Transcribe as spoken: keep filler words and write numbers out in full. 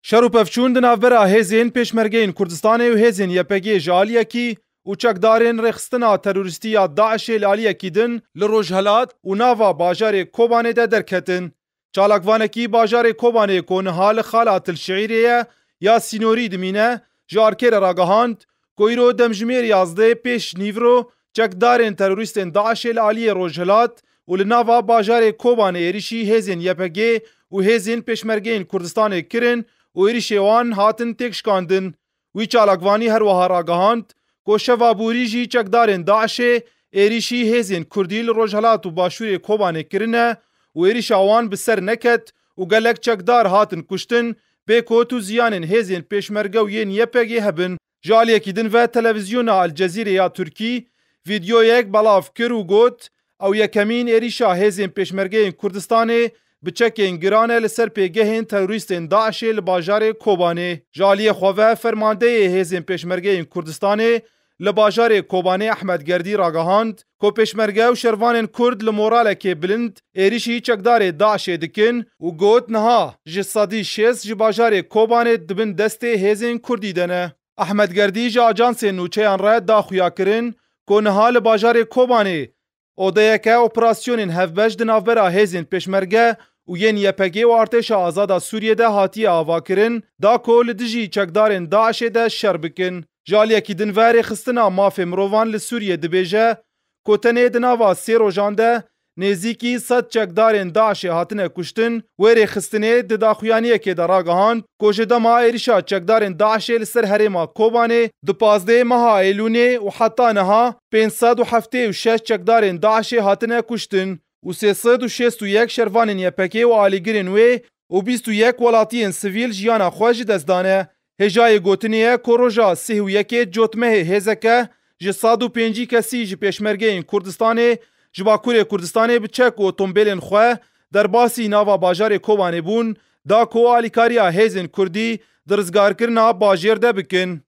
Şer û pevçûn di navbera hêzên Pêşmergeyên Kurdistanê û hêzên Y P G ji aliyekî û çekdarên rêxistina terorîstî ya DAIŞê li aliyekî din li rojhelat û nava bajarê Kobanê de derketin. Çalakvanekî bajarê Kobanê ku niha li xala Til Şiîrê ye ya sînorî dimîne, ji Arkê re ragihand ku îro demjimêr yazdeh pêş nîvro çekdarên terorîstên DAIŞê li aliyê rojhilat û li nava bajarê Kobanê êrişî hêzên Y P G û hêzên Pêşmergeyên Kurdistanê kirin û êrişê wan hatin têkşikandin. Wî çalakvanî her wiha ragihand ku şeva borî jî çekdarên DAIŞê êrişî hêzên Kurdî li rojhilat û başûrê Kobanê kirine û êrişa wan bi ser neket û gelek çekdar hatin kuştin, bê ku tu ziyanên hêzên Pêşmerge û yên Y P G hebin. Ji aliyekî din ve televîzyona El Cezîrê ya Tirkî vîdyoyek belav kir û got, ew yekemîn êrişa hêzên Pêşmergeyên Kurdistanê bi çekên giran e li ser pêgehên terorîstên DAIŞê li bajarê Kobanê. Ji aliyê xwe ve fermandeyê hêzên Pêşmergeyên Kurdistanê li bajarê Kobanê Ehmed Gerdî ragihand ku Pêşmerge û şervanên Kurd li moralekê bilind êrişî çekdarê DAIŞê dikin û got, niha ji sedî şêst ji bajarê Kobanê di bin destê hêzên Kurdî de ne. Ehmed Gerdî ji ajansên nûçeyan re da xuya kirin ku niha li bajarê Kobanê odeyeke operasyonên hevbeş di navbera hêzên Pêşmerge û yên Y P G û Artêşa Azada Sûriyê de hatiye avakirin, da ku li dijî çekdarên DAIŞê de şer bikin. Ji aliyekî din ve Rêxistina Mafê Mirovan li Sûriyê dibêje ku tenê di nava sê rojan de nêzîkî sed çekdarên DAIŞê hatine kuştin. Wê rêxistinê di daxuyaniyekê de ragihand ku ji dema êrişa çekdarên DAIŞê li ser herêma Kobanê di pazdehê meha Êlûnê û heta niha pênc sed û heftê û şeş çekdarên DAIŞê hatine kuştin û sê sed û şêst û yek şervanên Y P G û alîgirên wê û bîst û yek welatiyên sivîl jiyana xwe ji dest dane. Hêjayê gotinê ye ku roja sih û yekê cotmehê hêzeke ji sed û pêncî kesî ji pêşmergeyên Kurdistanê ji Bakurê Kurdistanê bi çek û otombêlên xwe derbasî nava bajarê Kobanê bûn, da ku alîkariya hêzên Kurdî di rizgarkirina bajêr de bikin.